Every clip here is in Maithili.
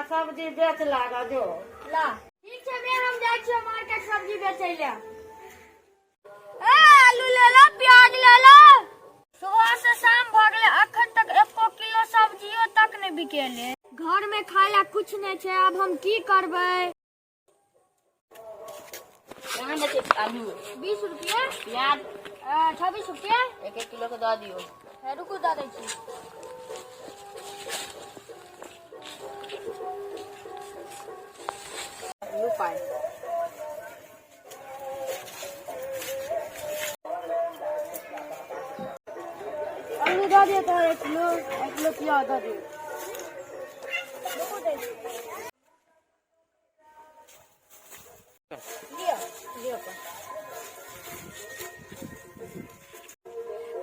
सब्जी बेच लाग जो। ला, ठीक छै बे, हम जाइ छियै मार्केट सब्जी बेचै लए। ए आलू ले लो, प्याज ले लो। सुबह से शाम भऽ गेलै, अखन तक एको किलो सब्जियो तक नहि बिकेले। घर में खाय ला कुछ नहि छै, आब हम की करबै? केना बेचै छी आलू? 20 रुपये। प्याज? 26 रुपये। एक एक किलो के दऽ दियौ। हे, रुकू, दऽ दै छी। लू पाइ। आलू दऽ दियौ तऽ 1 किलो, 1 किलो प्याज दऽ दियौ। रुकू, दै छी। लिअ, लिअ पाइ।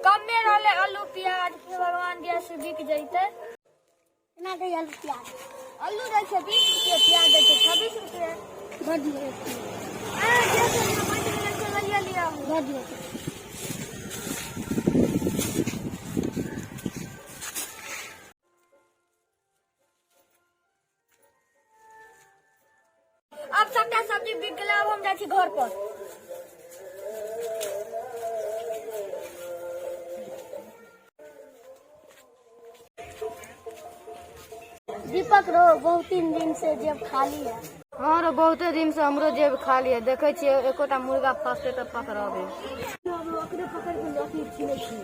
कमे रहलै आलू प्याज, हे भगवान, दिया से बिक जैतै। केना दै आलू प्याज? आलू दै छै 20 रुपये, प्याज दै छै 26 रुपये। दऽ दियौ 1 किलो। आ, जे छै ने, बचि गेलै से लइए लिअ। दऽ दियौ। आब सबटा सब्जी बिक गेलै, आब हम जाइ छी घर पर। दीपक रो, बहुत तीन दिन से जेब खाली है। हाँ रो, बहुते दिन से हमरो जेब खाली है। देखै छियै एकोटा मुर्गा फंसते तऽ पकड़बै। ओकरे पकड़ के अथी छीनै छी।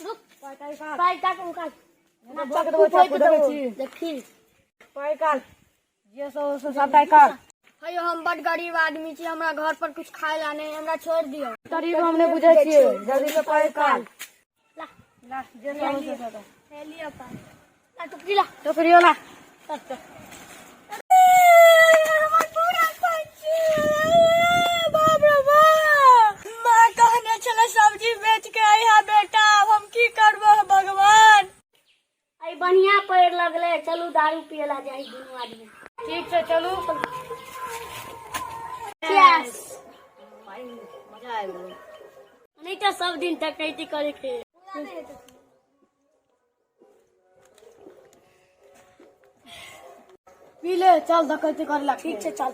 रुक, पाइ काट, उनका पकड़बै, चाकू देखै छी। देखी। पाइ काल जे सब से सबटा काट। हेयो, हम बड गरीब आदमी छी, हमरा घर पर कुछ खाय ला नहीं, हमरा छोड़ दियो। गरीब हम नहि बुझै छियै, जल्दी से पाइ काल। ला। ला, जे सब से सबटा। हे लियो पाइ। ला टुकड़ी ला। टोकरियो ला। चल चल। हमर पूरा पंची, बाप रे बाप। माँ कहने छलै सब्जी बेच के अइहा बेटा, आब हम की करबै भगवान? आई बढ़िया पैर लगले, चलू दारू पिए ला जाई दुनू आदमी। ठीक छै, चलू। Cheers। मजा आबि गेल। नहीं तो सब दिन डकैती करे के। पी ले, चल डकैती करे ला। ठीक छै, चल।